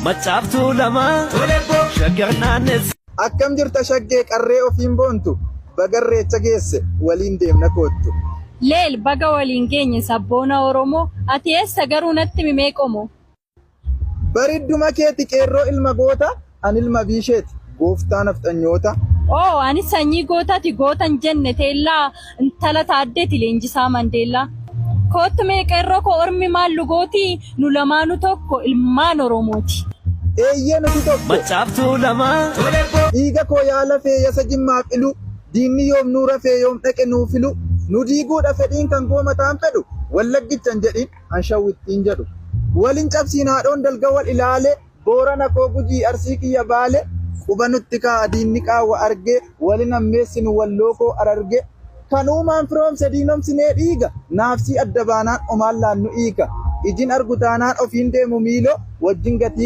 Maccaaftuu lama shaggar naannessa. Akkam jirta shaggee qarree ofiin boontu baga irreecha geesse waliin deemna koottu. Leel baga waliin geenye sabboona Oromoo ati eessa garuu natti himi mee qomoo. Baridduma keeti qeerroo ilma goota an ilma biisheeti gooftaa nafxanyoota. Oo ani sanyii gootati gootan jenne teellaa intala taaddeeti leenjisaa Mandeellaa. Koottu mee qeerroo koo ormi maal lugooti nu lamaanu tokko ilmaan Oromooti. Eeyyee nuti tokko. Maccaaftuu lama. Dhiiga koo yaa lafee yasa jimmaaf ilu diinni yoom nuu rafee yoom dhaqe nuu filu nu diiguudha fedhiin kan koo mataan fedhu wallaggicha hin jedhin an shawwittiin jedhu. Walin cabsiin haadhoon dalga wal ilaale Boorana koo Gujii Arsii kiyya Baale quba nutti kaa'a diinni qaawwa argee walin hammeessinu Walloo koo Harargee Kan uumaan firoomse diinomsinee dhiiga naafsii adda baanaan omaan laannu hiika Ijin argu taanaan ofiin deemu miiloo wajjin gatii